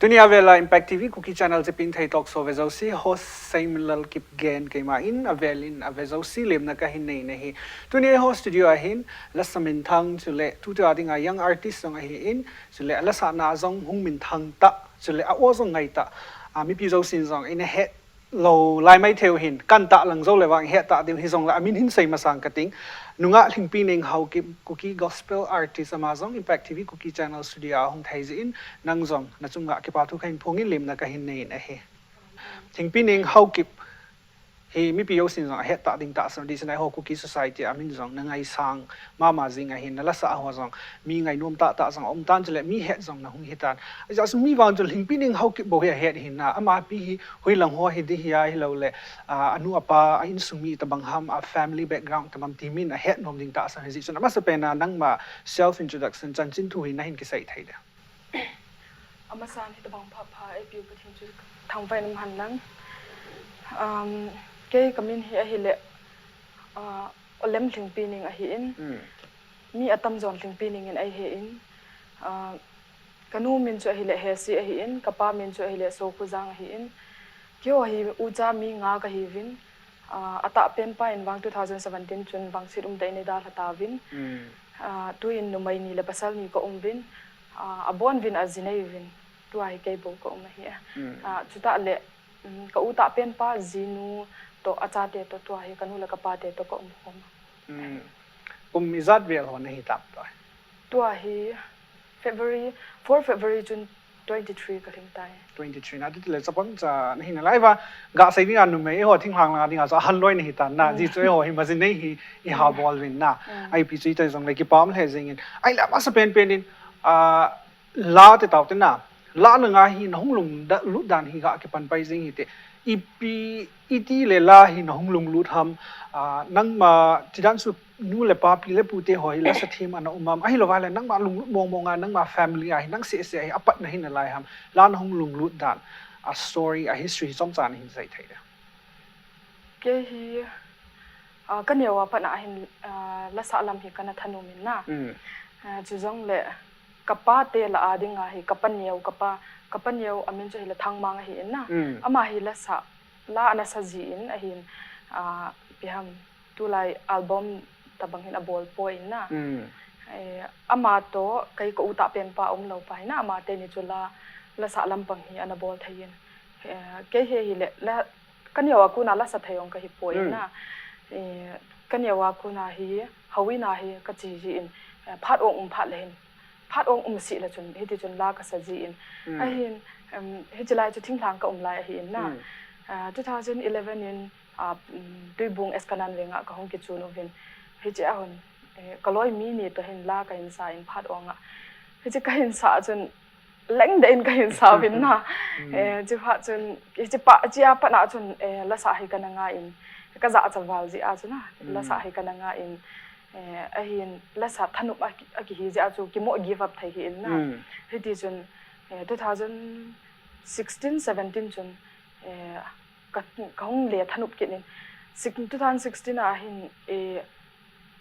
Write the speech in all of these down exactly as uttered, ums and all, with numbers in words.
Tunia vela Impact T V Kuki Channel Chipin Thei Talk Show ve jouse, host Seiminlal Kipgen keima in, avelin ave jouse lemna kahin nei nahi. Tunia host studio ahin, lasa minthang chule tutua dinga young artist jong ahin, chule alasana jong hung minthang tah, chule a-o jong ngai tah. A, mipi jousen jong ina het lou lai maithei u hin, kan tah lang jou le vang het tah diu hijongle amin hin sei masang kating. Nungah Lhingpineng Haokip, Kuki gospel artist ama jong Impact T V Kuki Channel studio a hung thei jeh in, nang jong nachunga kipa thu kahin phongin lemna kahin nei nahi. Lhingpineng Haokip hi mipi jousen jong ahet tah ding tahsan, dihsah eiho Kuki society a min jong na ngaisang mama jing ahin, na lasa ho jong mi ngainom tah tah jong aum tan, chule mi het jong na hung hitan. Ajeh chu mi vang chu Lhingpineng Haokip bou hi ahet hin na, ama pi hi hoilang ho hi ding hi ahilou le, a, anu apa, a insung mi tabang ham, a family background tabang ti min ahet nom ding tahsan hijeh chun, amasapen a nangma self introduction chanchin thu hi nahin kisei thei de. Amasan hitabang pha pha eipeu Pathen chu thangvah in umhen lang. Um, kei kamin hi ahile, uh, Olem Lhingpineng ahin. Hmm. Mi atamjon Lhingpineng in eihen. Uh, kanu min chu ahile Hesi ahin, kapa min chu ahile Sokhojang ahin. Keiho hi ucha mi nga kahiuvin. Ah, atahpen pa in vang two thousand seventeen chun vangset umtah in eidalha tauvin. Hmm. Ah, tuin numei ni le pasal ni kaum uvin. Ah, abon uvin aji nei uvin. Tua hi kei bou kaum ahi. Hmm. Ah, chutah le, um, ka u tahpen pa jinu toh achate toh tua hi kanu le kapate toh kaum khom. Hmm. Kum ijat vel ho nahi tam tua? Tua hi February, four February chun twenty-three kalhing tai. Twenty-three na, titile chapang cha nahi nalai uva, gasei dinga numei eiho thinglhang langa dinga chu ahan loi nahi tan na, hmm, jeh chu eiho hi maji nei hi, iha bol uvin na. Hmm. Ipi chu itoi jongle kipah lheh jengin. Ahile amasapen pen in, ah, la te tao te na, la nanga hi nahung lunglut dan hi ga kipan pai jeng hite. Ipi, itile la hi nahung lunglut ham, ah, nangma chidan chu nu le pa, pi le pu te ho hi lasa them ana um am, ahilouva le nangma lunglut mong mong a, nangma family a hi nang seh seh a hi apat nahi nalai ham, la nahung lunglut dan, a story, a history hi chomcha nahin sei thei de? Kei hi, ah, kaneo a pat na ahin, ah, lasa lam hi kana thanom in na. Hmm. Ah, chujongle kapa te lah a dinga hi kapa neo, kapa, kapa neo amin chu ahile Thangmang ahin na. Hmm. Ama hi lasa, la ana sa jin ahin, ah, ipi ham, tulai album tabang hin abol poi na. Hmm. Eh, ama toh kei ka u tahpen pa umlou pa hi na, amateni chu la, lasa lampang hi ana bol thei in. Eh, kei hi ahile la, kaneo a kona lasa thei jong kahi poi na. Hmm. Eh, kaneo a kona hi, houin a hi kache jin, eh, phat ong um phat le hin, phat ong um seh le chun, hiti chun la kasa jin. Hmm. Ahin, em, hiche lai chu thinglhang kaum lai ahin na. Hmm. Ah, two thousand eleven in, ah, um, Tuibung Eskanan Veng a kahung kichun uvin. Hiche a hin, eh, kaloi mi ni toh hin la kahin sa in phat ong a. Hiche kahin sa chun, lengdeh in kahin sa uvin na. Hmm. Eh, chuphat chun, hiche pa, hiche a pat na chun, eh, lasa hi kana ngai in, kajachat val jeh a chu na, hmm, lasa hi kana ngai in, eh, ahin lasa thanop a ki, akihi jeh a chu kimo give up thei hih in na. Hmm. Hiti chun, eh, two thousand sixteen seventeen chun, eh, ka, kahung le thanop kit in. Six, two thousand sixteen a hin, eh,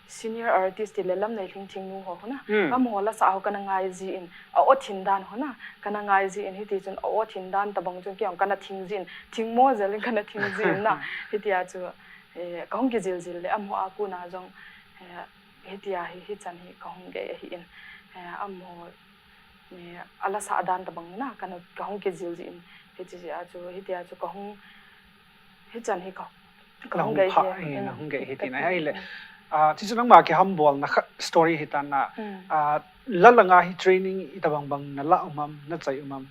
senior artist tile Lamnei Lhingthing nu ho hona. Hmm. Amaho lasa ho kana ngai jin, a-o thin dan hona, kana ngai jin, hiti chun a-o thin dan tabang chun kei jong kana thing jin, thingmo jel in kana thing jin na. Hitia chu, eh, kahung kijil jil le amaho a kona jong, eh, hitia hi, hichan hi kahung gei ahin, eh, amaho, eh, alasa dan tabang na, kana, kahung kijil jin, hiti jeh a chu, hitia chu kahung, hichan hi ka, kahung gei hi, hmm, nahung gei hi tina ahile. Hmm. Ah, chuchu nangma kihambol na khat story hi tan na. Hmm. Ah, la langa hi training itabang bang nala um am, nachai um am?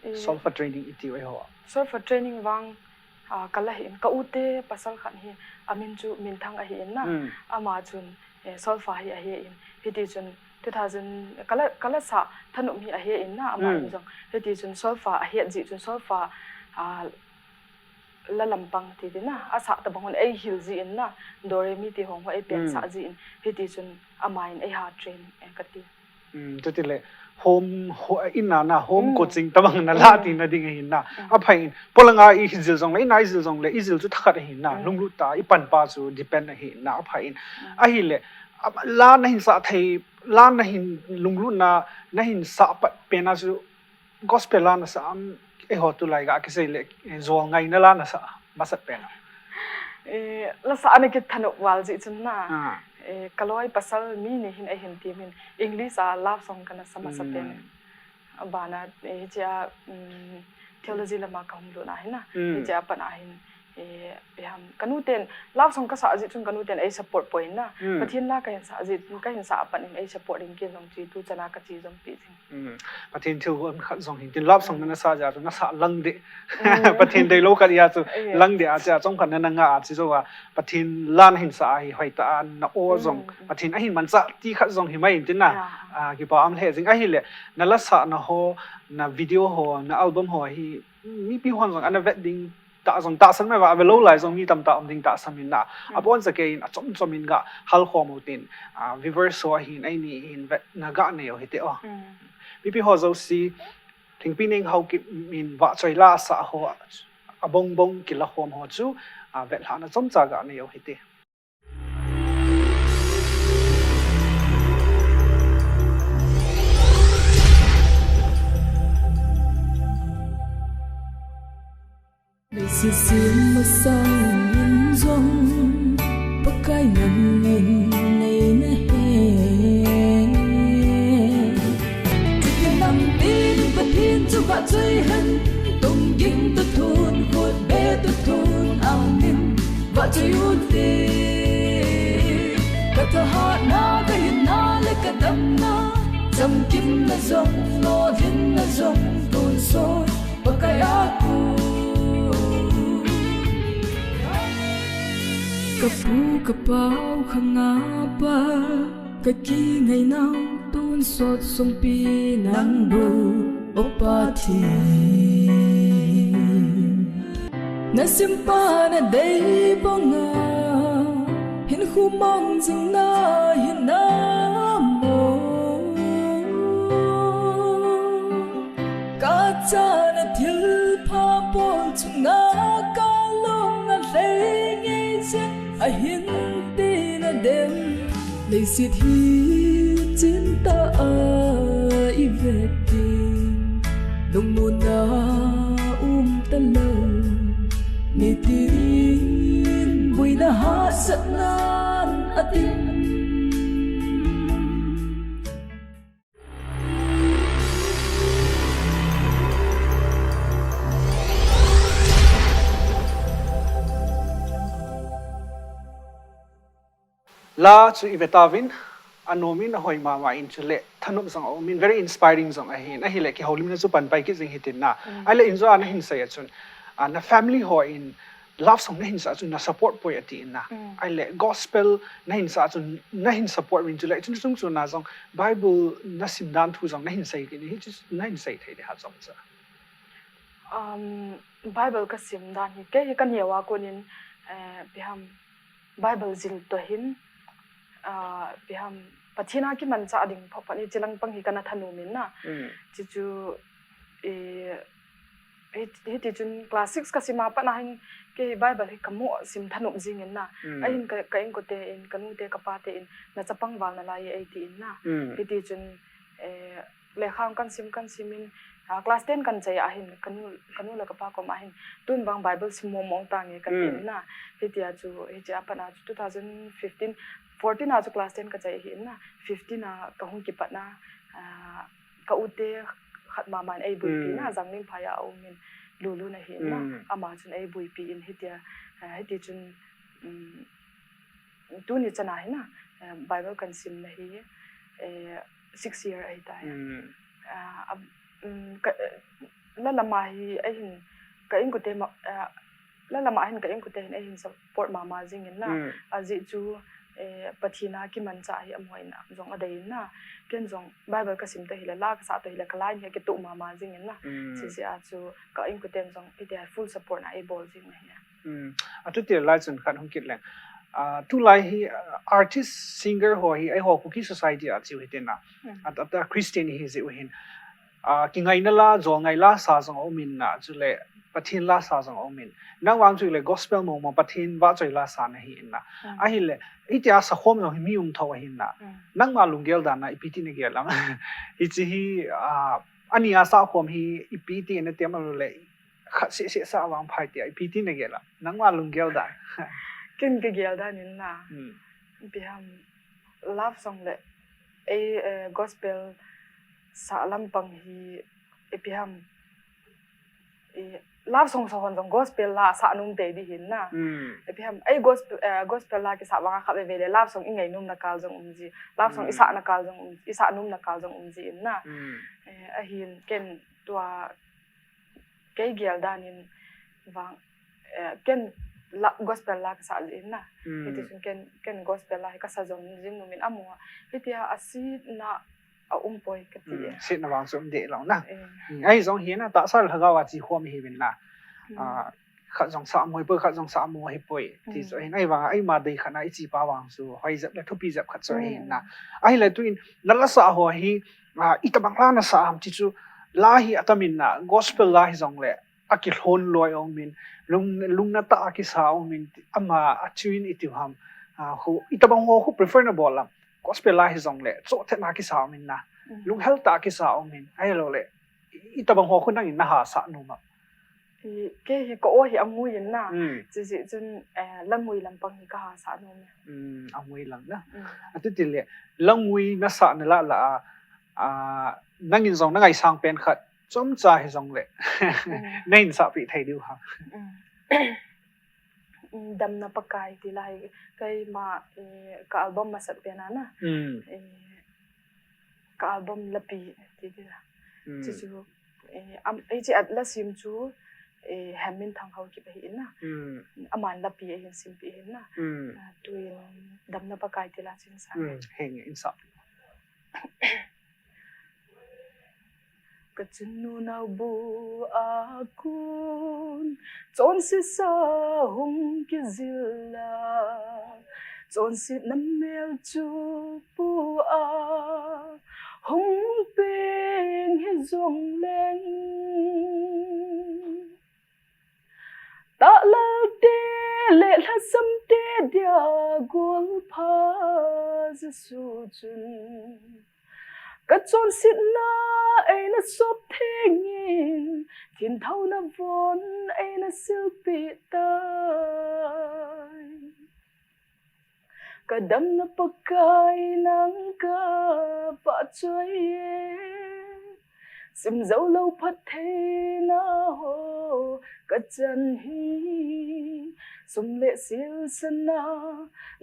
Eh, solfa training iti u eiho. Solfa training vang, ah, kala hih in, ka u te pasal khat hi, amin chu Minthang ahin na. Hmm. Ama chun, eh, solfa hi ahin. Hiti chun two thousand, kala, kalasa thanop hi ahin na, ama, hmm, in jong. Hiti chun solfa ahet jeh chun solfa, ah, la lampang ti ding na, asa tabang hon eihil jin na, Do Re Mi ti hong ho eipen, hmm, sah jin, hiti chun ama in eiha train, eh, kati. Hmm, chutile home, ho, in a na, home, hmm, coaching tabang nala, hmm, tina ding ahin na. Hmm. Aphai in, polanga ijil jongle, ina ijil jongle, ijil chu thakhat ahin na, hmm, lunglut tah a ipan pa chu depend ahin na, aphai in. Hmm. Ahile, am, la nahin sa thei, la nahin lunglut na, nahin sa pat pen a chu, Gospel la nasa am, eiho tulai ga kisei le, eh, jol ngaina la nasa masat pen. Eh, la sa ana kithanop val ji chun na. Ah. Eh, kaloi pasal mi ni hin eihin ti min English a love song kana sa masat pen. Mm. Abana, eh, hichea, mm, theology lama kahung lut na hin na. Mm. Hichea pat a hin, eh, ipi ham, kanu ten, love song kasa ji chun kanu ten ei support poi na. Mm. Pathen la kahin sa ji, kahin sa a pat in ei support in kin jong chi tu chana kachi jong pi jing. Mm. Pathen thilgon khat jong hin tin love song nasa ja chu nasa lang de. Mm. Pathen deilou khat ja chu lang de a cha chong khat na nga a chi jo a. Pathen la nahin sa a hi hoitah a na o jong. Mm. Pathen ahin mancha ti khat jong hi mai in tin na. Ya. Ah, kipa um le jing ahile. Na la sa na ho, na video ho, na album ho hi mipi hon jong ana vet ding ta jong tahsan mai va, avelou lai jong mi tamtah um ding tahsan in na. Mm. Abon sa kei in achom chom in ga hal khom u tin, ah, viewers ho ahin eini hin vet na ga nei u hite o. Mm. Mipi ho jouse Lhingpi Neng Haokip in vahchoi la sa ho abong bong kila khom ho chu, ah, vet lhah na chomcha ga nei u hite. Leiset sem masang in jong Pakai nangin nei nahe. Thupi nampi Pathen chu vahchoi hen, tongging tuthun, khutbe tuthun, amin vahchoi ute. Ka thahatna, ka hinna le ka damna, chamkimna jong, lolhinna jong, tonsot Pakai a kon. Ka pu ka pau khang a pat, ka kingainau tonsot songpi nang bou, O Pathen. Na simpa na dei banga, hinkho mang jing na hinam o. Ka chana thilpha bol chunga ka lung a lhei ngei jeng, ahin tina dem. Leiset hi chin tah a i vet ding, lungmonna um talou. Nitin boina hahsatnan a dim. La chu i ve tauvin, anom in ahoi mama in chule thanop jong aum in, very inspiring jong ahin, ahile kihoulimna chu pan pai kit jing hitin na. Mm. Ahile in jo a nahin sei a chun, ah, na family ho in love song nahin sa a chun na support poi ati in na. Mm. Ahile gospel nahin sa a chun nahin support uvin chule chun chung chun na jong Bible na sim dan thu jong nahin sei kit in, hichu nahin sei thei ding ham jong cha. Um, Bible ka sim dan hi, kei hi ka neo a konin, eh, ipi ham, Bible jil toh hin, ah, ipi ham, Pathen a kimanchah ding phat phat hi chilang pang hi kana thanom in na. Mm. Chuchu, eh, hi, hiti chun class six ka sim a pat na hin, kei hi Bible hi ka mo sim thanom jing in na. Mm. Ahin ka, ka inkote in, ka nute, ka pate in, na chapang val nalai e, ei ti in na. Mm. Hiti chun, eh, lekha kan sim, kan sim in, ah, class ten kan chai a hin, ka nu, ka nu le ka pa kom a hin, tun vang Bible sim mong mong tange ka ti in na. Hitia chu, hichea pat na chu two thousand fifteen, fourteen a chu class ten ka chai ahi in na. Fifteen a ka hung kipat na, ah, ka u te khat mama in ei buipi na, Janglinphai a um in, Lulu na hi in na. Ama chun ei buipi in hitia, ah, hiti chun, um, tuni chan a hin na, eh, Bible kan sim na hi, eh, six year ahi tai. Mm. Ah, ab-, mm, ka, eh, la lama hi ahin, ka inkote ma, ah, la lama hin ka inkote hin ahin support mama jing in na. Mm. Ajeh chu, eh, Pathen a kimanchah hi amaho in jong adei in na. Ken jong Bible ka sim ta hile, la ka sah ta hile, ka la in hi kitoh mama jing in na. Mm. Chuche a chu ka inkote in jong hitia full support na ei bol jing na hi. Mm. Atu ti lai chun khat hung kit leng. Ah, tulai hi, ah, artist, singer ho hi, eiho Kuki society a chiu hitin na. Mm. At, at, ah, Christian hi jiu hin. Ah, kingaina la, jolngai la sa jong aum in na, chule Pathen la sa jong aum in. Nang vang chule gospel mong mong Pathen vahchoi la sa na hi in na. Mm. Ahile, hitia sa khom jong hi mi um tho ahi in na. Mm. Nangma lunggel dan na ipi ti na gel am. Hiche hi, ah, Ani a sah khom hi ipi ti na tem a le khat seh seh sah vang phai ti a ipi ti na gel a. Nangma lunggel dan. Ken ka gel dan in na. Hmm. Ipi ham love song le ei, eh, gospel sah lampang hi ipi ham. Eh, love song sah hon jong gospel la sah nom te di hin na. Hmm. Ipi ham ei gospel, eh, gospel la kisah vang a khat veve le love song i ngai nom na kal jong um ji. Love song i sah na kal jong um, i sah nom na kal jong um ji in na. Hmm. Eh, ahin ken tua kei gel dan in vang, eh, ken la, gospel la kasa jin na. Hmm. Hiti chun ken, ken gospel la hi kasa jong jing nom in amu a. Hiti a, a sitna a um poi kati. Hmm. Sitna vang chu um de lo na. Eh. Hmm. Ahi jong hi na tahsa lhagao a chi khom hi vin na. Hmm. Ah, khat jong sah mo hi poi, khat jong sah mo hi poi. Ti chu ahin ahi vang a, eima dei khat na i chi pa vang chu hoi jep le thupi jep khat chu ahin na. Hmm. Ahi le tu in na la sah ho hi, ah, i tabang la na sah ham ti chu la hi atam in na gospel la hi jong le a kilhon loi ong min, lung, lung na ta a kisa ong min, ama a tune i tiu ham. Ah, khu, i tabang ho khu prefer na bol lam. Gospel la hi jong le, cho the na kisa ong min na. Mm. Lung hel ta a kisa ong min. Ahi lo le, i tabang ho khu nang in na ha sa nu ma. I, kei hi ka o hi a ngui in na. Mm. Chi chi chun, eh, la ngui lampang hi ka ha sa nu ma. Mm, a ngui lang na. Mm. A tu ti le, la ngui na sa na la la a, ah, nang in jong na ngai sang pen khat. Chomcha hi jong le. Mm. Na in sah pi thei diu ha. Mm. Mm, Damna Pakai ti la hi, keima, eh, ka album masat pen a na. Mm. Eh, ka album lapi ti ti la. Mm. Chu chu, eh, am, ei chi at la sim chu, eh, Hemminthang Haokip ahi in na. Mm. Aman lapi ahin simpi ahin na. Mm. Ah, tu in Damna Pakai ti la chin sa. Mm, henge in sa. Ka chunnu nau bu a kun, chonset sa hung kijil a, chonsetna mel chu pu a, hung peng hi jong leng. Tahlal te le lhasam te dia gol pha Jesu chun. Ka chonsetna eina sop thengin, thinthauna von eina silpeh tai. Ka damna Pakai nang ka vahchoi e. Simjou lou phattheina ho ka chan hi. Sum le sil sana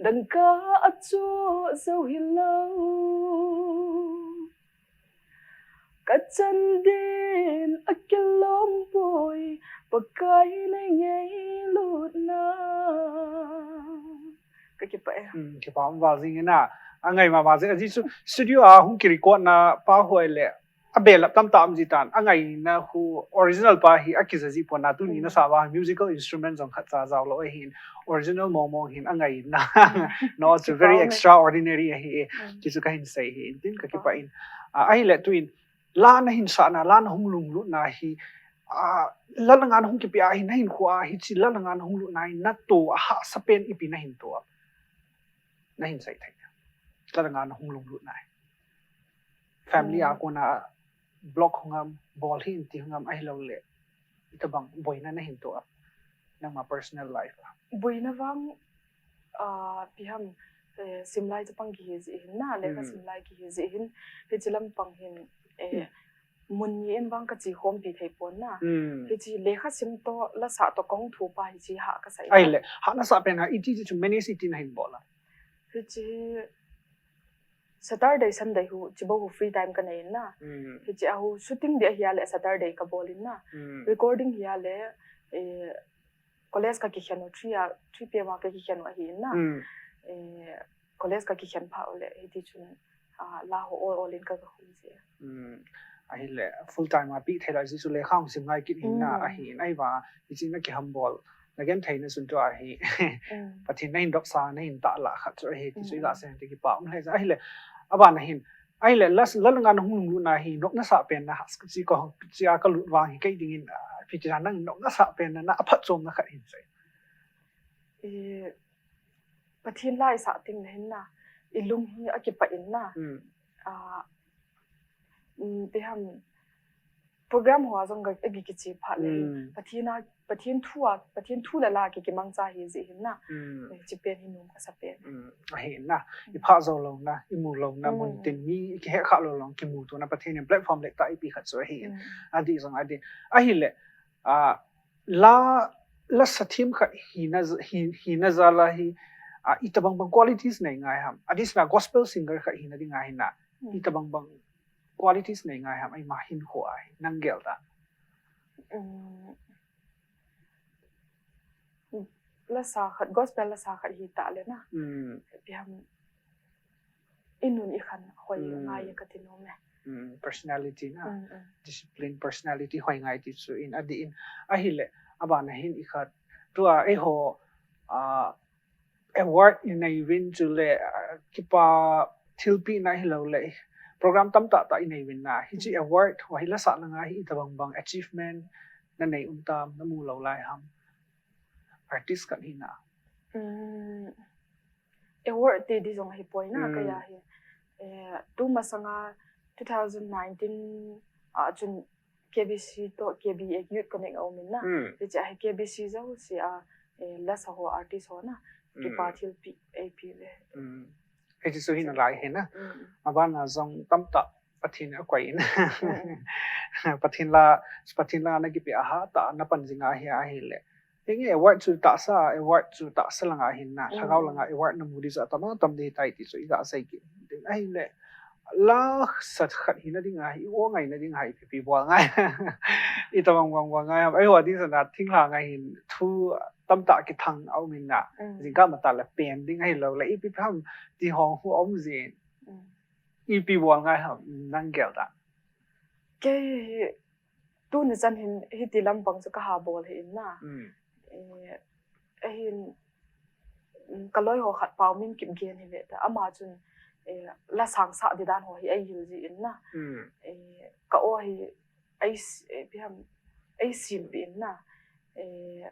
dangka a choh jou hilou. Ka chan din a kilom poi, Pakai na ngailutna. Ka kipah e. Hmm, kipah um val jing e na. A ngai mama jing. Ajeh chu studio a hung kirecord na pa ho le a belap tamtah um ji tan. A ngaina khu original pa hi a kija ji pon na, tuni na sa va musical instrument jong khat cha jao lou ahin, original mong mong hin a ngaina. Hmm. No, chu very extraordinary ahi e. Hmm. Chu chu ka hin sei hi in tin ka kipah in. Ah, ahile tu in la na hin sah na, la na hung lunglut na hi, ah, la langa na hung kipe a hi na hinkho a hichi la langa na hung lut na hi na to a hahsa pen ipi na hin to a. Na hin sei thei. La langa na hung lunglut na hi. Family a kona block hung am, bol hi in ti hung am ahilou le. Itabang boina na hin to a. Nangma personal life a. Boina vang, ah, ipi ham, eh, simlai chapang kihi ji hin na, lekha simlai kihi ji hin, hichi lampang hin, eh, mun ni in vang ka chi khompi thei pon na. Hmm. Hichi lekha sim to, la sa to kong thu pa hichi ha ka sa i. Ahile, ha na sa pen ha, iti chi chu manage iti na hin bol a. Hichi Saturday, Sunday hu, chibo hu free time ka nei na. Hmm. Hichi a hu shooting di ahi a le Saturday ka bol in na. Hmm. Recording hi a le, eh, college ka kikhen u, three a, three P M a ka kikhen u ahi in na. Hmm. Eh, college ka kikhen pha u le, hiti chun, ah, la ho ol ol in ka ka hum je. Hmm. Ahile, full time a pi thei la ji chu lekha hung sim ngai kit hin na ahi in, ahi va, hichi na kihambol. Na gen thei na sun tu ahi. Hmm. Pathen na hin dopsa, na hin tah la khat chu ahi, ti chu i la sen ti kipah um le ja. Ahile, a ba na hin. Ahile, la, la langa na hung lunglut na hi, nop na sa pen na, chi ko, chi a ka lut vang hi, kei ding in, ah, ipi ti na nang nop na sa pen na, na a phatchomna khat hin sei. I, Pathen la i sa ting na hin na, i lung hi a kipah in na. Hmm. Ah, mm, ipi ham, program hoa jong ga, ga kichi pha le. Hmm. Pathen a, Pathen thu a, Pathen thu le la ki, kimangcha hi ji hin na. Hmm. Eh, chi pen hi nom kasa pen. Hmm. Ahi na. Hmm. I pha jou lou na, i mu lou na, hmm, mun tin mi i kihe kha lou lou, kimu to na Pathen in platform le ta i pi khat so ahi. Hmm. Adi jong adi. Ahi le, ah, la, la sa thim khat hi na, hi, hi na ja la hi, ah, i tabang bang qualities nei ngai ham. Adi sina gospel singer khat hi na di ngai hi na. Hmm. I tabang bang qualities nei ngai ham, ai ma hin ho ai, nang gel ta. Um, la sa khat, gospel la sa khat hi ta le na. Mm. Ipi ham, i nun i khan hoi, mm, ngai ka ti nom e. Mm, personality na. Mm, mm. Discipline, personality hoi ngai ti chu in, adi in. Ahi le, abana hin i khat. Tua, ei ho, ah, award i nei uvin chule, ah, kipa thilpina hi lou le, program tam tah tah i nei uvin na. Hichi, mm, award ho hi la sa langa hi i tabang bang achievement na nei um tam, na mu lou lai ham. Artist khat hi na. Mm. Award ti di jong hi poi na, mm, ka ya hi. Eh, tu masanga two thousand nineteen a chun K B C to K B A Youth Connect a um in na. Mm. Hichi a hi K B C jouse a, eh, la sa ho artist ho na. Mm. Kipa thilpi, A P le. Mm. Hichi chu hi na lai hi na. Mm. Abana jong tam tah Pathen a koi in. Mm, mm. Pathen la, Pathen la na kipe a ha ta na pan jing a hi a hi le. Henge award chu tahsa, award chu tahsa langa hin na, mm, lhagao langa award na mu di ja tam a tam di tai ti chu i ga sei ki. Ahi le, la sa khat hi na ding a hi, i o ngai na ding a hi, pi, pi bol ngai. I tabang bang bol ngai, ai ho di sa na, thing la ngai hin, thu tam tah kithang a um in na, mm, jingkah matah le pen ding ahi lou le, ipi ham, ti hong hu um jin. Mm. Ipi bol ngai ham, nang gel ta. Kei hi, tuni chan hin hiti lampang chu ka ha bol hi in na. Mm. Eh, ahin, mm, ka loi ho khat Paomin Kipgen hi ve ta. Ama chun, eh, la sang sa di dan ho hi ei hil ji in na. Mm. Eh, ka o hi ei s-, eh, ipi ham, ei sim pi in na. Eh,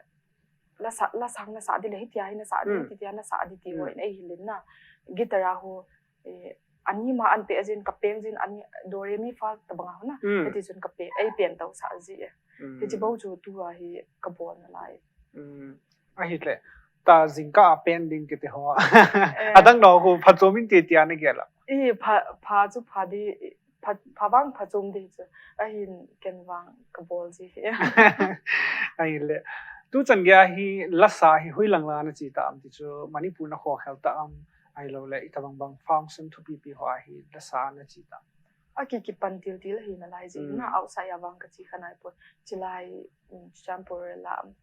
la sa, la sang na sa di le hitia hi na sa di, mm, titia na sa di ti, mm, ho in ei hil in na. Guitar a ho, eh, ani ma an pe jin ka peng jin ani do re mi fa tabang a ho na. Mm. Hiti chun ka pe, ei pen tau sa ji e. Mm. Hichi bou chu tu a hi ka bol na lai. Mm. Ahi le, ta jingkah a pen ding kiti ho. Eh. Adang no ho phachom in titia na gel a. I pha, pha chu pha di, pha, pha vang phachom di chu. Ahin ken vang ka bol ji hi. Ahi le. Tu chan gei a hi la sa hi hui lang la na chi ta am ti chu Manipur na kho khel ta am. Ahi lou le, i tabang bang function thupi pi ho a hi la sa na chi ta. A ki, kipan til til hi na lai ji, mm, na outside a vang ka chi kha nai poi. Chi lai, mm, Churachandpur la am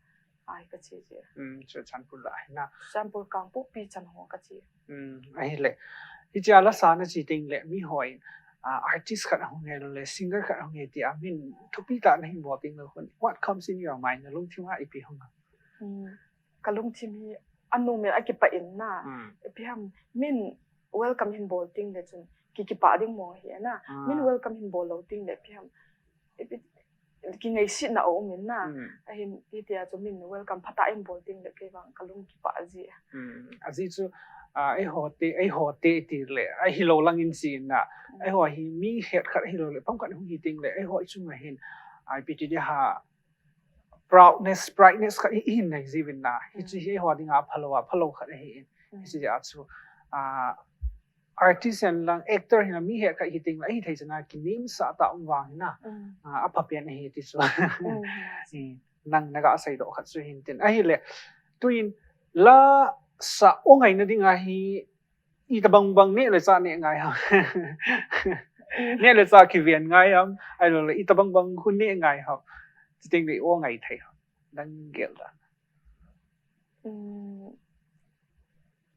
ai ka chi ji. Mm, Churachandpur la hi na. Churachandpur Kangpokpi chan ho ka chi. Mm, ahi le. Hichi a la sa na chi ting le, mi ho in, ah, artist khat hung he lou le, singer khat hung he ti a min thupi ta na hin bol ting le khun. What comes in your mind? Na lungthim a ipi hung a? Mm. Ka lungthim hi a nom in a kipah in na. Hmm. Ipi ham, min welcome hin bol ting le chun ki, kipah ding mo hi na. Ah. Min welcome hin bol lou ting le ipi ham, ipi, ki ngaisih na a um in na. Hmm. Ahin, hitia chu min welcome phatah in bol ting le kei vang ka lung kipah ji. Hmm. Ajeh chu, ah, ei ho te, ei ho te ti le, ahi lou lang in chi na. Hmm. Ei ho hi mi het khat ahi lou le, pam khat hung hi ting le, ei ho i chung a hin, ah, ipi ti di ham, proudness, prideness khat i, i hin nei ji vin na. Hichi, mm, hi ho ding a phalou a, phalou khat ahi in. Mm. Hichi a chu, ah, artist in lang, actor hin lang, mi het khat hi ting lang, hi thei chana ki name sa ta um vang na. Mm. Ah, a pha pen ahi ti chu. Mm. Eh, nang na ga sei doh khat chu hin tin. Ahi le, tu in la sa o ngai na ding a hi, i tabang bang neh le chah neh ngai ham. Mm. Neh le chah kiven ngai ham. Ahi lou le, i tabang bang khu neh ngai ham. Chuteng le i o ngai thei ham. Nang gel dan. Mm.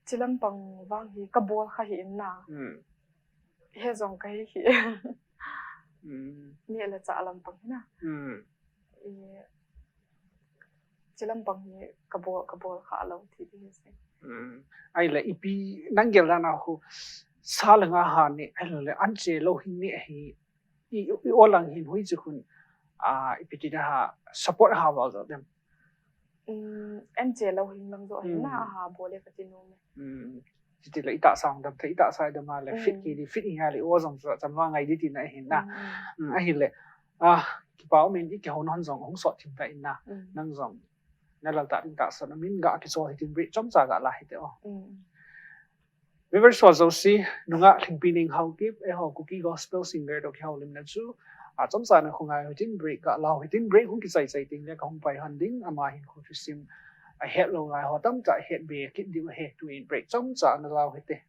Chi lampang vang hi ka bol kha hi in na. Mm. He jong ka hi hi. Mm. Neh le chah lampang hi na. Mm. I, chi lampang hi ka bol, ka bol kha lou ti di hi se. Mm. Ahi le, ipi nang gel dan a khu, sa le nga ha neh, ahi lou le, an che lou hin neh hi, i, i o lang hin hui chu khun, ah, ipi ti di ham, support ha val jo dem. Mm, an che lou hin lang jo hin na, mm, a ha bol le ka ti nom e. Mm. Chuti le i tahsa hung dam thei, i tahsa i dam a le, mm, fit ki di, fit hi a le, o jong chu, cham va ngai di ti na hin na. Mm, mm. Mm, ahi le, ah, Kipa umin, i kihou non jong hung sot thim ta in na. Mm. Nang jong na lal ta ding tahsan umin, ga kichol hitin, break chomcha ga la hite o. Mm. Viewers ho jouse, nungah Lhingpi Neng Haokip, eiho Kuki Gospel Singer toh kihoulimna chu, a chomcha na khongai hitin, break ga la hitin, break hung kichai chai teng le kahung pai hon ding, ama hin khu thusim ahet lou ngai ho tamtah het be kit diu ahi, tuin break chomcha na la hite.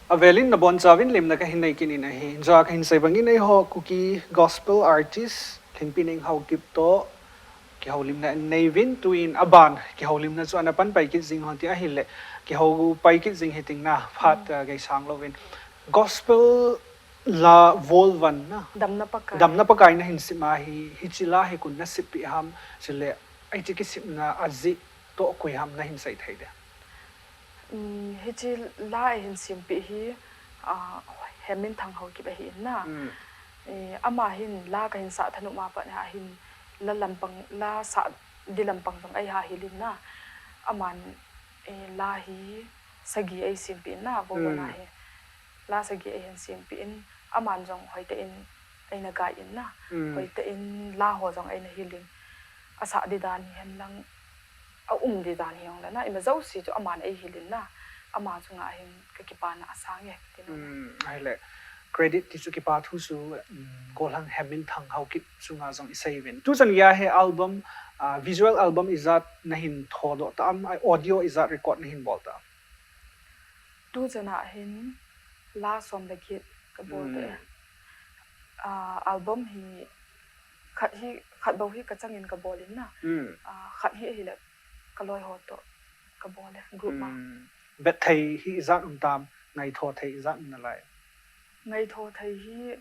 Avelin nabonchauvin lemna kahin nei kit in ahi. Jeh a kahin sei bangin eiho Kuki Gospel Artist Lhingpi Neng Haokip toh kihoulimna nei uvin, tuin aban kihoulimna chu ana pan pai kit jing hon ti ahile, kihou pai kit jing hiting na, phat, mm, ah, gei sang louvin. Gospel la volvan na. Damna Pakai. Damna Pakai nahin sim ahi, hiche la hi koin nasep peh ham, chule hiche kisepna ajeh toh koi ham nahin sei thei dem. Um, hiche la eihin sempeh hi, ah, Heminthang Haokip ahi in na. Mm. Eh, ama hin la kahin sah thanom a pat hin la lampang, la sah di lampang jong eihahil in na. Aman, eh, la hi sagi eisempeh in na, volvan a hi. La sagi eihin sempeh in, aman jong hoitah in eina guide in na. Mm. Hoitah in la ho jong eina hil in. Asah di dan hihen lang, aum di dan hijongle na, ima jouse chu aman eihil in na, ama chunga hin kakipana asang e, ti nom e. Hmm, ahile, credit ti chu kipa thu chu, hmm, golhang Heminthang Haokip chunga jong isei uvin. Tuchan geiya hi album, ah, visual album ijat nahin thodoh ta am, audio ijat record nahin bol ta am? Tuchan a hin la som le get kabol ta e. Hmm. Ah, album hi khat hi, khat bou hi kachangin kabol in na. Hmm. Ah, khat hi ahile kaloi ho toh kabol e, group a. Hmm. Vetthei hi ijat um tam, ngaitho thei ijat um nalai? Ngaitho thei hi,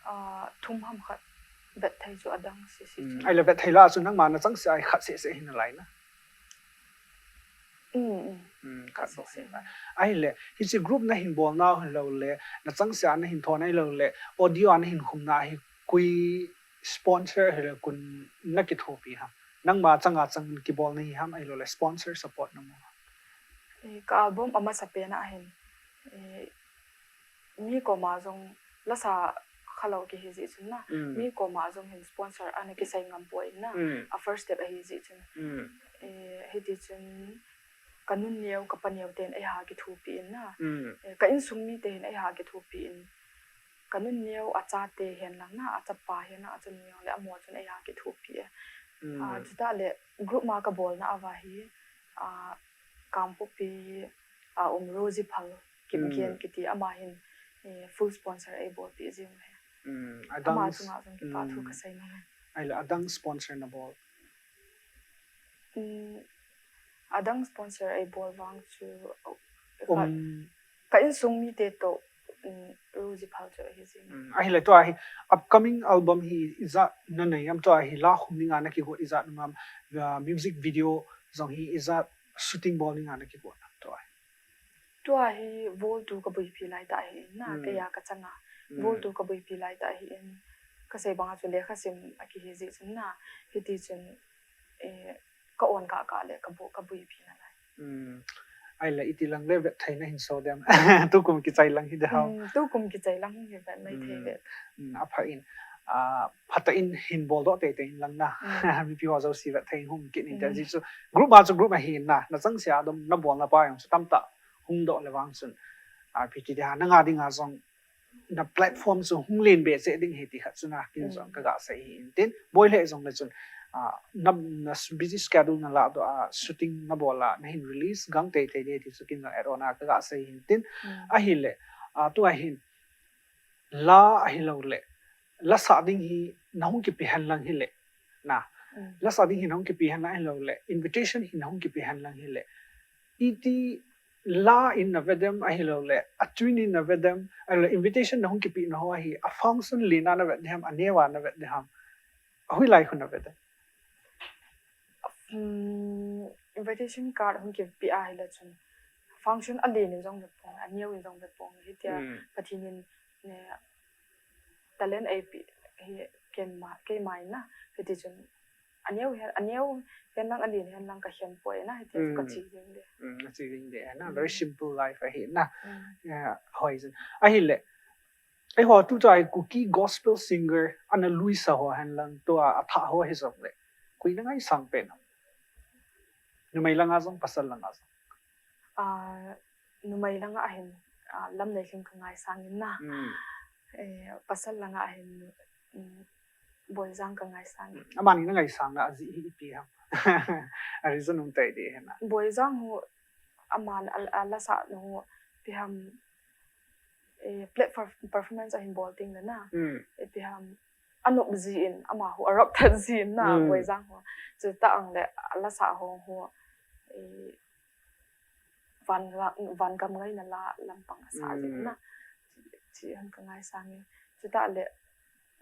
ah, thum ham khat, vetthei chu adang sese. Hmm. Chu. Ahile vetthei la chu nangma nachangseh a hi khat sese hi nalai na? Mm, mm. Hmm, khat sese. Khat sese. Ahile, hiche group nahin bolna hilou le, nachangseh a nahin thona hilou le, audio a nahin khumna hi koi sponsor ahile koin nakithopi ham? Nangma changa chang kibol nahi ham, ahilou le sponsor support namu ham? Eh, ka album amasapen a hin, eh, mi koma jong lasa khalou kihi jeh chun na. Mm. Mi koma jong hin sponsor ana kisei ngam poi na. Mm. A first step ahi jeh chun. Mm. Eh, hiti chun ka nu neo, ka pa neo ten eiha kithopi in na. Mm. Eh, ka insung mite hin eiha kithopi in. Ka nu neo, achate hen lang na, achapa hen lang, achanu jong le amaho chun eiha kithopi e. Mm. Ah, chutah le group ma kabolna a va hi, ah, Kangpokpi a um Rosie Phal Kipgen kiti ama hin, eh, full sponsor eibolpeh jing u ahi. Hmm, adang, ama chunga jong kipa thu, hmm, kasei nom e. Ahile adang sponsor nabol? Hmm, adang sponsor eibol vang chu, um, ka insung mite toh, um, Rosie Phal chu ahi jing. Hmm, ahile tua hi upcoming album hi ijat nanei ham, tua hi la khum dinga nakigot ijat um ham, uh, music video jong hi ijat shooting bol dinga nakigot ham tua hi? Tua hi Voltu kabuipi laitah ahi in na, hmm, keiya kachanga. Hmm. Voltu kabuipi laitah ahi in, kasei banga chu lekhasim akihi jeh chun na, hiti chun, eh, ka-on kah kah le kabu-, kabuipi nalai. Hmm. Ahile iti lang le vet thei nahin so dem? Tukum kichai lang hi de ham? Hmm, tukum kichai lang hi vet mai thei ve. Hmm, apha in. Ah, phatah in hin boldoh teitei in lang na. Hmm. Mipi ho jouse vet thei in hung kit in te, hmm, jeh chu group a chu group ahi in na, nachangseh a dom nabolna pa jong chu tamtah hung doh le vang chun, ah, ipi ti ding ham, nanga dinga jong na platform chu hung len be cheh ding ahi ti khat chu na, ken jong, hmm, kaga sei ahi in tin, boi lheh jongle chun, ah, na, na busy schedule nalah doh a, shooting nabol a, nahin release gang teitei ding ahi ti chu ken jong add on a kaga sei ahi in tin, hmm, ahile, ah, tua hin la ahilou le, la sah ding hi nahung kipe hen lang hile, na, hmm, la sah ding hi nahung kipe hen lang ahilou le, invitation hi nahung kipe hen lang hile, iti la in nave dem ahilou le, a tune in nave dem ahilou le, invitation nahung kipe na ho hi, a function len a nave dem, aneo a nave dem, ahoilai khu nave dem? Hmm, invitation card hung kipe ahile chun function alen in jong ve pong, aneo in jong ve pong, hitia, hmm, Pathen in, ne, talent eipe hi keima, keima in na, hiti chun aneo hen, aneo hen lang, alen hen lang kakhen poi na, hiti chu, hmm, kache ding de. Hmm, kache ding de na, hmm, very simple life ahi na. Hmm. Ya, hoi jin. Ahile, eiho tuta hi Kuki gospel singer ana luisa ho hen lang, tua athah ho hijongle, koi nangaisang pen ham? Numei langa jong, pasal langa jong. Ah, numei langa hin, ah, Lamneilhing kangaisang in na. Hmm. Eh, pasal langa hin, um, Boijang kangaisang in. Hmm. Amani nangaisang na ajeh hi ipi ham? A reason um tei ding hen na. Boijang ho, aman a, a la sah na ho, ipi ham, eh, platform performance ahin bol teng le na. Hmm. Ipi ham, anop jin, amaho a rock that jin na, hmm, Boijang ho. Chutah ang le, a la sah ho ho, eh, van la, van gam ngaina la lampang asa jin na. Hmm. Chi, chi hon kangaisang in. Chutah le,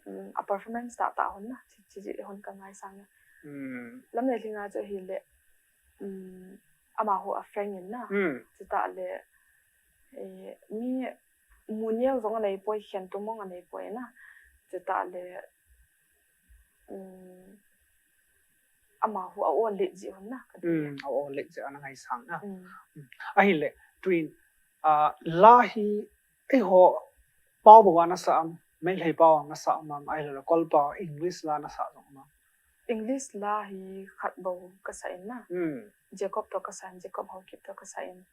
um, a performance tahtah hon na, chi, chi, chi hon kangaisang in. Hmm. Lamneilhing a chu ahile, um, amaho a frank in na. Hmm. Chutah le, eh, mi mu neo jong anei poi, khen tum jong anei poi na. Chutah le, um, amaho a-o let jeh hon na, ka ti. Hmm, a-o let jeh ana ngaisang na. Hmm. Hmm. Ahile, tuin, ah, la hi, eiho pao bou a nasa am, Meitei pao a nasa am, ahilou le Kol pao, English la nasa jong am? English la hi khat bou kasa in na. Hmm. Jacob toh kasa in, Jacob Haokip toh kasa in.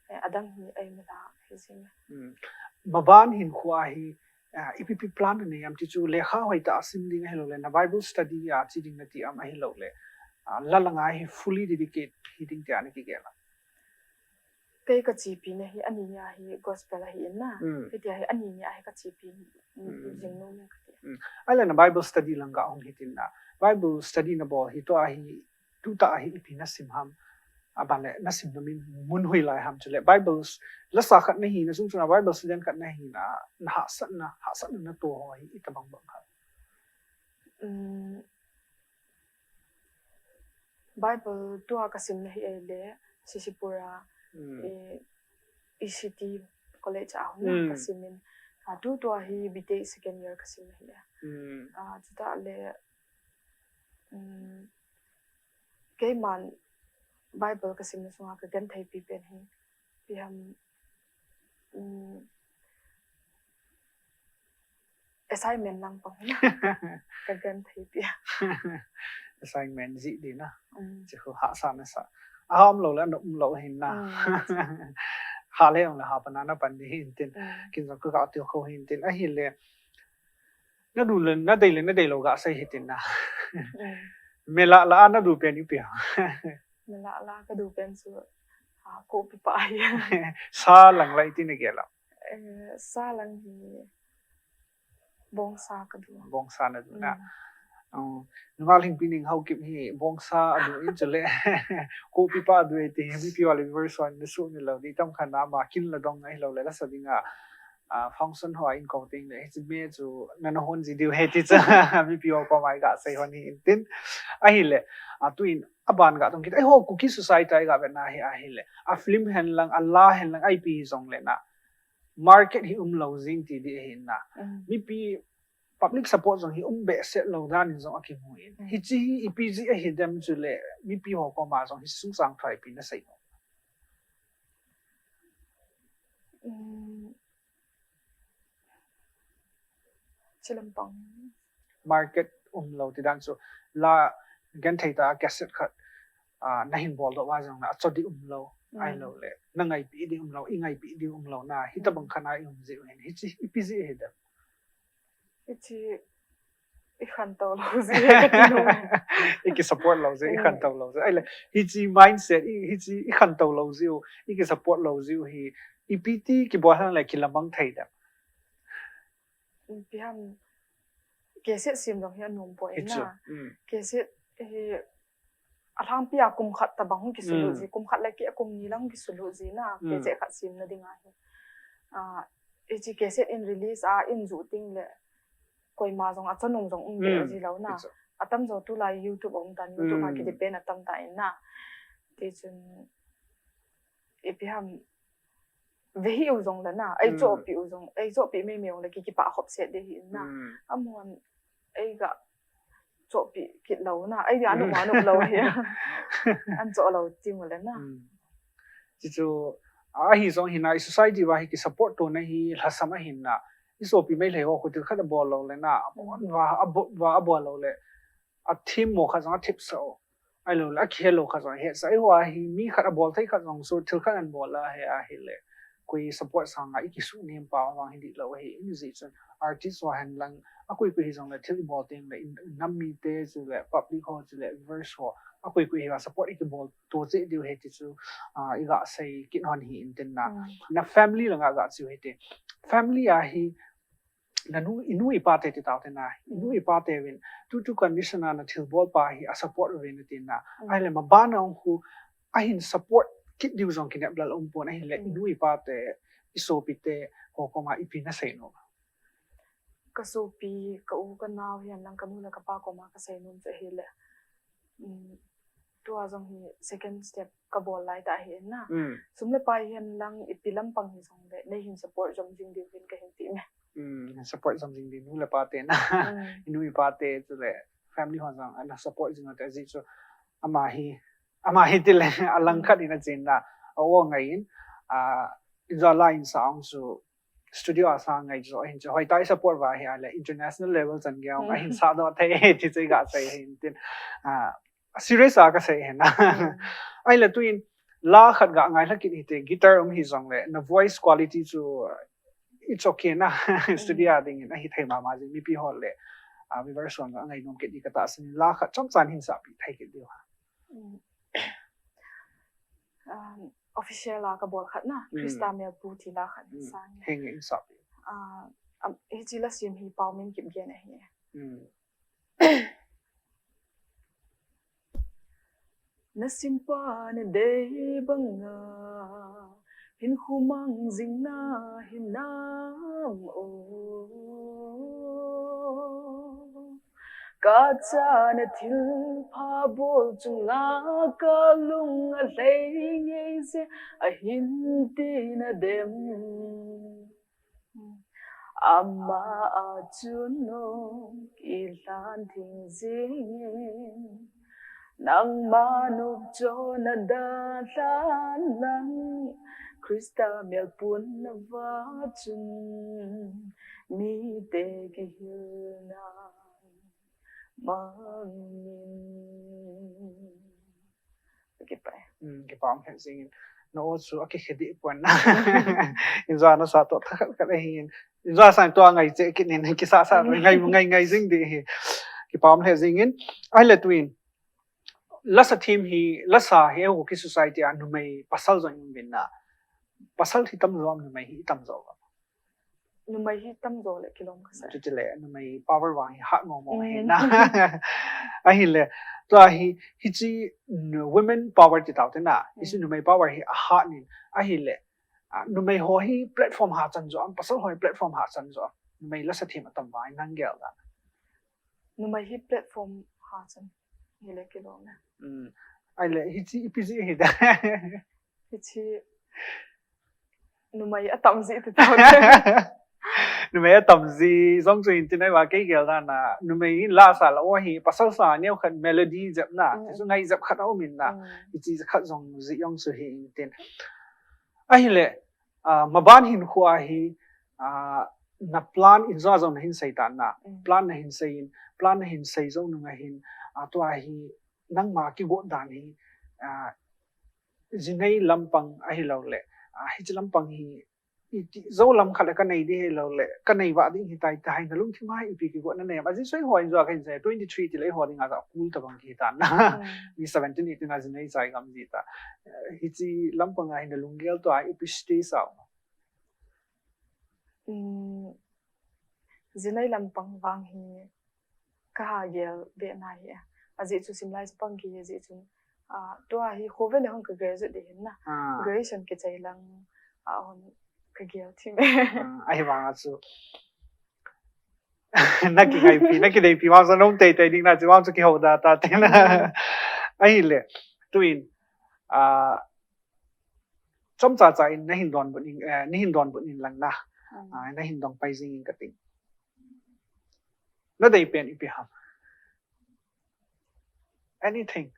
Eh, adang hi eimi la hi jing e. Hmm. Maban hinkho a hi, ah, ipi ipi plan nanei am ti chu, lekha hoitah a sim ding ahilou le, na Bible study a che ding nati am ahilou le, ah, la langa hi fully dedicate hi ding tia nakigel am? Kei kachepi na hi, ani nia hi gospel ahi in na. Hmm. Hitia hi ani nia hi kachepi, hmm, jing nom e kati. Hmm. Ahile na Bible study lang kahung hitin na. Bible study nabol hi tua hi, tuta hi ipi nasim ham? Aban le nasim na min mun hoilai ham, chule Bible s-, lasa khat nahi na, chung chuna Bible student khat nahi na, na hahsatna, hahsatna natoh ho hi itobang bang ham? Hmm. Bible tua kasim na hi ahile, Sisipur a, hmm, eh, E C T College a hung, hmm, kasim in. Ah, tutua hi B Tech second year kasim na hi e. Hmm. Ah, chutah le, um, keiman Bible kasim na sunga kagenthei pi pen hi, ipi ham, um, assignment lang pang na. Kagenthei pi. Assignment jeh ding na. Mm. Chu khu hahsa nasa. Aham lou le, na um lou hin na. Mm. Ha le ong le ha pan a na pan ding hin tin. Mm. Kin jong ka ga til kho hin tin. Ahile, nadu le, nadei le, nadei lou ga sei hitin na. Mm. Mela la a nadu pen ipi ham? Mela la kadu pen chu, ah, kopi pa hi. Sa lang la iti nagel am? Eh, sa lang hi. Bongsa ka du. Bongsa na du na. Mm. Um, nunga Lhingpi Neng Haokip hi bongsa a du in chule. Kopi pa a du e ti hi mipi ho le viewers hon na su ni lo di tam khan ama kin la dong ahi lo le la sa ding a. Ah, function ho a in ko ting le, hiche me chu na na hon ji diu he ti chu. Mipi ho koma i ga sei hon hi in tin. Ahile, ah, tuin, aban ga tong kit. Ai ho, Kuki society a i ga vet na hi ahile. A film hen lang, a la hen lang, a ipi hi jong le na. Market hi um lo jing ti di ahi na. Mm. Mipi public support jong hi um behseh lo dan in jong a kimu in. Mm. Hiche hi ipi jeh ahi dem chule, mipi ho koma jong hi sungsang thei pi na sei. Mm. Chilam pang. Market um lo ti dan chu la genthei ta cassette khat, ah, na hin bol doh va jong na a cho di um lo. Mm. Ai lo le. Na ngaipi di um lo, i ngaipi di um lo na. Hi ta bang khan a i um ji u hin. Hiche ipi jeh ahi dem. Hiche i khantou lo ji ka ti nom e. I ki support lo ji, i khantou lo ji. Ai le, hiche mindset, i, hiche i khantou lo ji u, i ki support lo ji u hi, ipi ti kibol hang le kilamang thei dem. Ipi ham, cassette sim jong hi anom poi na. Cassette hi alhangpi a kum khat tabang hung kisulut ji, kum khat le keh a kum ni lang kisulut ji na, cassette khat sim na ding ahi. Ah, hiche cassette in release a in ju ting le, koima jong a cho nung jong um be ji lo na. Atam jo tulai YouTube a um tan, YouTube a ki depend atam ta in na. Ti chun, ipi ham, ve hi u jong le na, ei chohpi u jong, ei chohpi mei mei u le ki kipa khop set de hi na. Amun, ei ga chohpi kit lo na, ei dia nuk ma nuk lo hi. An choh lo ti mu le na. Chi chu, ahi jong hi na, i society va hi ki support to na hi lhasam ahi na. I sopi Meitei ho khu thil khat a bol lo le na, a bon va, a bon va, a bol lo le. A thim mo khat jong a thip sa o. Ai lo le, a khel lo khat jong a het sa. Ai ho a hi mi khat a bol thei khat jong chu thil khat an bol a he a hi le. Koi support sang a i ki su nem pa vang hi di lo hi in ji chun. Artist ho hen lang a koi koi hi jong le thil i bol teng le in nam mite chu le public ho chu le viewers ho a koi koi hi va support i ki bol to che diu he ti chu, ah, i ga sei kit hon hi in tin na. Na family lang a ga chu he te. Family a hi na nu, i nu i pa te ti tau te na, i nu i pa te vin, tu tu condition a na thil bol pa hi a support vin na ti na. Ai le ma ba na ong khu, a hin support kit diu jong ki nep lal um pon, a hin le i nu i pa te, i sopi te, ho koma ipi na sei nom. Ka sopi, ka u ka nau hian lang ka nu le ka pa koma ka sei nom chu hi le. Tua jong hi second step ka bol lai ta hi na. Sum le pai hian lang ipi lampang hi jong le, nei hin support jom jing diu hin ka hin ti me. Support jom jing diu nu le pa te na. I nu i pa te chu le family ho jong ana support jing te ji chu ama hi, ama hi ti le a lang khat in a chin na. A o ngai in, a, in ja la in sa ong chu studio a sa ngai jo hin chu hoi tai support va hi a le international level chan gya a hin sa do thei ti che ga sei hin tin. A, serious a ka sei hin na. Ai le tuin la khat ga ngai la kit hi te guitar um hi jong le na voice quality chu it's okay na studio a ding in a hi thei ma ma jing mipi ho le. A, viewers hon ga ngai nom kit di ka ta sin la khat chom chan hin sa pi thei kit di ha. Official a ka bol khat na, Krista Melpu ti la khat sang. Heng in sa pi. Ah, am, hi chi la sim hi Pau Min Kip gen ahi. Na simpa na dei banga hin khumang jing na hin nam o. Ka chana thil pha bol chunga ka lung a hlei ngei se a hin ti na dem. Ama a chun nong i hlan thing jingin nangma nop chon a da hlan lang Krista melpun na va chun mite kihilna mangin. Kipa. Hmm, kipa um het jingin. Na o chu a kikhe di puan na. Inja na sa to tha khat khat ahi in. Inja sa to ngai che kit nin kisa sa ngai ngai ngai jing di hi. Kipa um het jingin. Ai le tuin. Lasa thim hi, lasa hi e Kuki society a numei pasal jong um vin na. Pasal hi tam jo, numei hi tam jo. numei hi tamjo le kilom kasa. Chuti le numei power vang hi hat mong mong ahi na. Ahile, tua hi, hichi women power ti tau te na. Hichi numei power hi ahat nin. Ahile, numei ho hi platform hachan jo am, pasal ho hi platform hachan jo am. Numei lasa them atam vang nang gel da. Numei hi platform hachan. Hile kilom na. Ahile, hichi ipi ji hi da. Hichi numei atam ji ti tau. Numei atam ji jong chu hin tin ai va kei gel na na. Numei la sa la o hi pasal sa neo khat melody jep na. Ti chu ngai jep khat a um in na. Hichi khat jong ji jong chu hi in tin. Ahile, maban hin khu ahi, na plan in jo jong na hin sei ta na. Plan na hin sei in, plan na hin sei jo nung ahin, tua hi nangma kigot dan hi, jinei lampang ahilou le, hichi lampang hi, iti jo lam khat le ka nei di hilou le, ka nei va ding hitai tai na lungthim a ipi kigot na nei am. Ajeh chu eiho in jo ka hin sei, twenty three ti le eiho ding a ja kul tabang kihi ta na. Mi seventeen, eighteen a jinei chai gam ji ta. Hichi lampang a hin na lunggel tua ipi stage a. Jinei lampang vang hi ka ha gel be na hi. Ajeh chu simlai chapang kihi ajeh chu, tua hi khovel le hung ka graduate de hin na. Graduation kichai lang a hung ka gel thim e. Ahi vang a chu. Na kingaipi, na kideipi vang sa nong tei tei ding na chu vang chu kihou da ta te na. Ahile, tuin, chomcha cha in na hin donbut in, na hin donbut in lang na. Na hin dong pai jing in ka ting. Na dei pen ipi ham? Anything.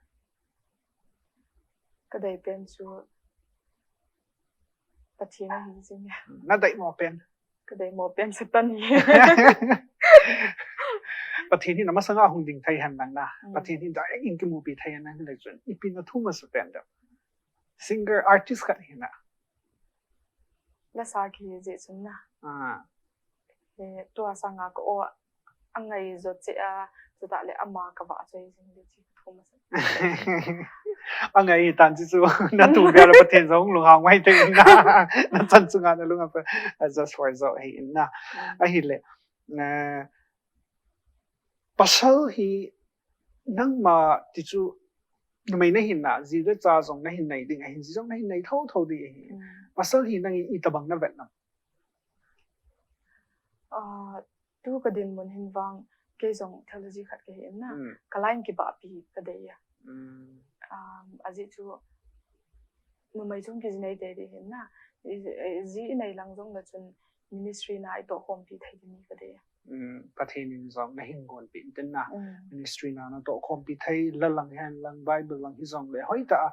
Ka dei pen chu Pathen ahi jing e. Na dei mo pen. Ka dei mo pen Satan hi. Pathen hi na masanga hung ding thei hen lang na. Pathen hi direct in kimupi thei hen lang le chun. Ipi na thu masa pen da. Singer artist khat hi na. Lasa kihi jeh chun na. Tua sanga ka o angai jo che a, chuta le ama ka va choi jing le chi thu masa. Angai tan chi chu na tu bia le Pathen jong lunghang mai te na. Na chan chunga na lunga pa, just for jo hi in na. Ahile, pasal hi nangma ti chu numei na hin na, ji le cha jong na hin nei ding ahin, ji jong na hin nei tho tho ding ahi. Pasal hi nang in itabang na vet nam? Tu ka dinmun hin vang, kei jong theology khat ka hi in na, ka line kibahpi ka dei a. Ajeh chu numei chung kijinei te ding hin na, ji i nei lang jong le chun ministry na i tohkhompi thei ding ka dei a. Pathen in jong na hin gonpi in tin na. Ministry na na tohkhompi thei, la lang hen lang, Bible lang hi jong le hoitah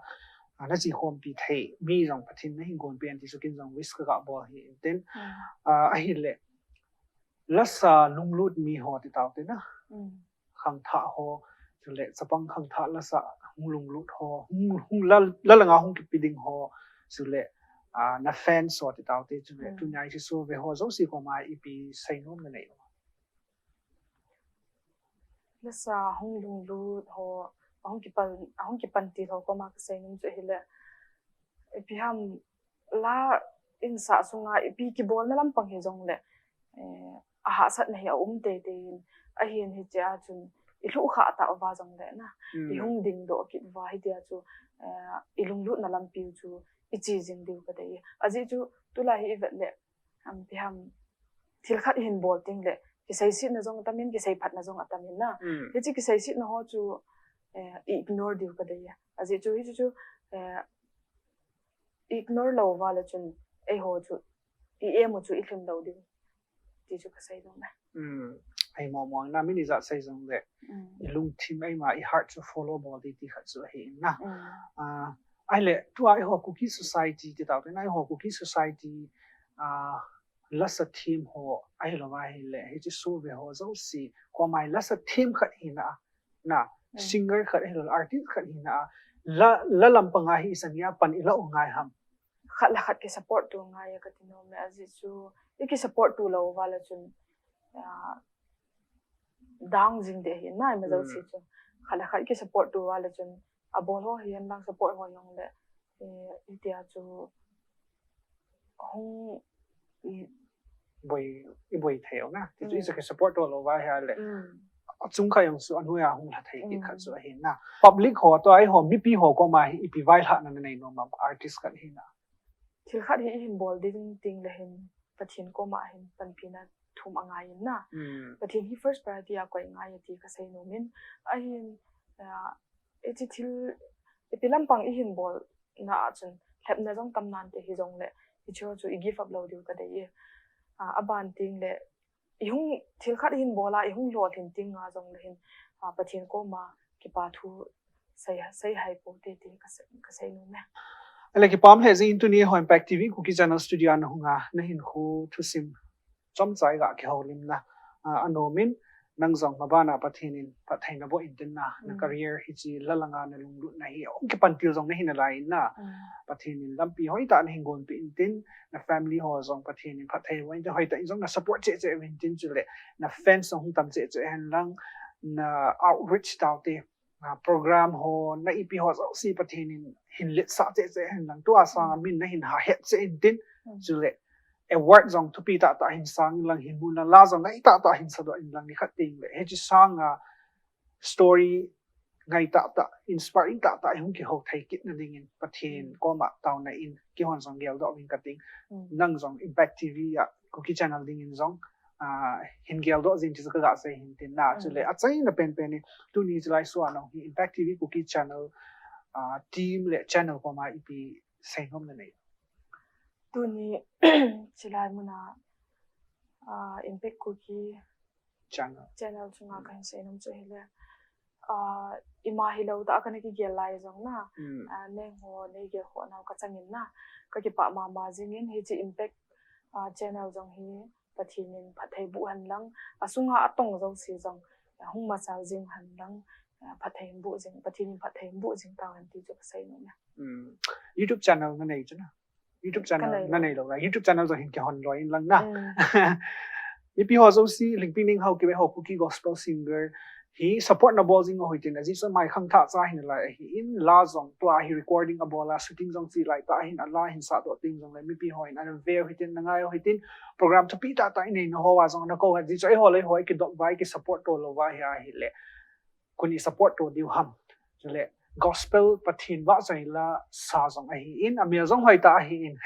a na chikhompi thei, mi jong Pathen na hin gonpi an ti chu kin jong wish ka ga bol hi in tin. Ahile, lasa lunglut mi ho ti tau te na. Khangthah ho, chule chapang khangthah lasa hung lunglut ho, hung, hung la, la langa hung kipi ding ho, chule na fans ho ti tau te, chule tunia i sove ho jouse koma ipi seinom na nei? Lasa hung lunglut ho, ahung kipan, ahung kipan til ho koma ka seinom chu hile, ipi ham la insah sunga ipi kibolna lampang hi jong le, ahahsatna hi a um tei tei in, ahin hiche a chun i lhuh kha tauva jong le na, i hung dingdoh kit uva hitia chu i lunglutna lampi u chu i che jing diu ka dei. Ajeh chu tulai hi i vet le, ipi ham, thil khat i hin bol teng le kiseisetna jong atam in, kiseiphatna jong atam in na. Hiche kiseisetna ho chu i ignore diu ka dei. Ajeh chu hiche chu i ignore lou uva le chun eiho chu i aim u chu i lhun lou diu ti chu ka sei nom e. Ahi mo mo na, mi ni jat sei jong le i lungthim, eima i heart chu follow bol ding ti khat chu ahi in na. Ahile tua eiho Kuki society ti tau te na, eiho Kuki society lasa them ho ahilou va ahile hiche sove ho jouse koma lasa them khat hi na, na singer khat ahilou artist khat hi na, la, la lampang a hi i sanga pan i la u ngai ham? Khat le khat ki support tu ngai ka ti nom e. Ajeh chu i ki support tu lou uva le chun down jing ding ahi na, ima jouse chu. Khat le khat ki support tu uva le chun abol ho hihen lang support ho jong le, hitia chu hung, boi, i boi thei u na. Ti chu i chu ki support to lou va hia le. Achung kha jong chu anoi a hung lha thei kit khat chu ahi na. Public ho to ai ho mipi ho koma hi ipi vailhahna na nei nom am artist khat hi na. Thil khat hi i hin bol ding ting le hin Pathen koma hin panpina thum angai in na. Pathen hi first priority a koi ngai ti ka sei nom in. Ahin, uh, i chi thil, ipi lampang i hin bol na a chun lhepna jong tam nante hi jong le, i chu chu i give up lou diu ka dei e. Uh, aban ting le, i hung thil khat i hin bol a, i hung lolhin ting a jong le hin, uh, Pathen koma kipa thu sei, sei hai pou te ti ka sei, ka sei nom e. Ale kipah le jing in tuni ho Impact T V Kuki Channel studio a na hung a, na hinkho thusim chomcha i ga kihoulim na, uh, anom in, nang jong maban a Pathen in phatthei na boh in tin na, na career hi chi la langa na lunglut na hi, hung kipan til jong na hi nalai in na. Pathen in lampi hoi tah na hin gonpeh in tin, na family ho jong Pathen in phatthei boh in tin, hoi tah in jong na support cheh cheh in tin chu le, na fans jong hung tam cheh cheh hen lang, na outreach tau te, uh, program ho, na ipi ho jouse Pathen in hin letsah cheh cheh hen lang, tua sang a min na hin ha het cheh in tin, chu le, award jong thupi tah tah hin sang in lang, hin mu na la jong ngai tah tah hin sadoh in lang, ni khat ting le. Hichi sang a story ngai tah tah, inspiring tah tah, hung kihou thei kit na ding in Pathen koma taona in kihon jong geldoh vin ka ting. Nang jong Impact T V a Kuki Channel ding in jong, uh, hin geldoh jing ti chu ka ga sei hin tin na. Chu le, achaina penpen in tuni chu lai sua nong hi Impact T V Kuki Channel, uh, team le channel koma ipi sei nom na nei. Tuni chilai muna, uh, Impact Kuki channel, channel chunga ka hin sei nom chu hi le, uh, ima hi lou tah a ka na kigel lai jong na, uh, neng ho nei gel ho nau ka chang in na, ka kipah mama jing in. Hichi Impact, uh, channel jong hi Pathen in phatthei boh hen lang, asunga atong jouse jong hung machal jing hen lang, phatthei boh jing, Pathen in phatthei boh jing tau hen ti chu ka sei nom e. YouTube channel na nei chu na. YouTube channel na nei lou na. YouTube channel jong hin kihon loi in lang na. Mipi ho jouse, Lhingpi Neng Haokip eiho Kuki gospel singer hi support na bol jing u hitin, ajeh chu mai khangthah cha hin lai ahi in, la jong tua hi recording a bol a, shooting jong chi lai tah hin, a la hin sahdoh ting jong le mipi ho in ana ve u hitin, na ngai u hitin, program thupi tah tah i nei na ho a jong na kou u hitin, ajeh chu eiho le eiho i kidop uva, i ki support to lou uva hi ahi le, koi in i support to diu ham. Chu le, gospel Pathen vahchoi la sa jong ahi in, amel jong hoi tah ahi in,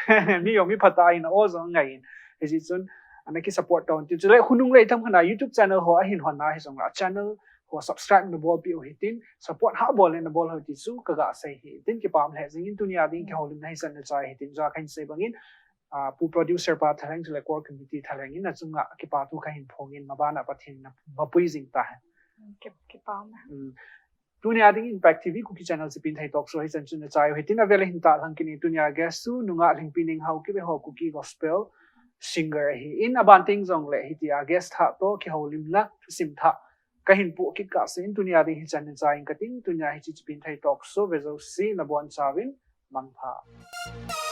mi jong mi pha tah ahi in, a aw jong ngai in. Hijeh chun, ana ki support to in tin. Chu le, khonung le i tam khat a YouTube channel ho ahin hon a hi jong le, channel ho subscribe na bolpeh u hitin, support ha bol le na bol u hite ti chu ka ga sei hi. Tin, kipah le jing in, tuni a ding kihoulimna hichan na chai hitin, ja ka hin sei bang in, uh, Pu Producer pa thalheng chu le Core Committee thalheng in, achunga kipa thu ka hin phong in, maban a Pathen in na mapui jing tahen. Ki, kipah e. Tuni a ding Impact T V Kuki Channel Chipin Thei Talk Show hichan chun na chai u hitin, avel a hin tahlang kit in. Tuni a guest chu nungah Lhingpi Neng Haokip eiho Kuki gospel singer ahi in, aban teng jong le hitia guest thah to kihoulimna thusim thah ka hin pu kit ka sei in, tuni a ding hichan na chai ing ka ting. Tuni a hichi Chipin Thei Talk Show ve jouse na bonchauvin mangpha.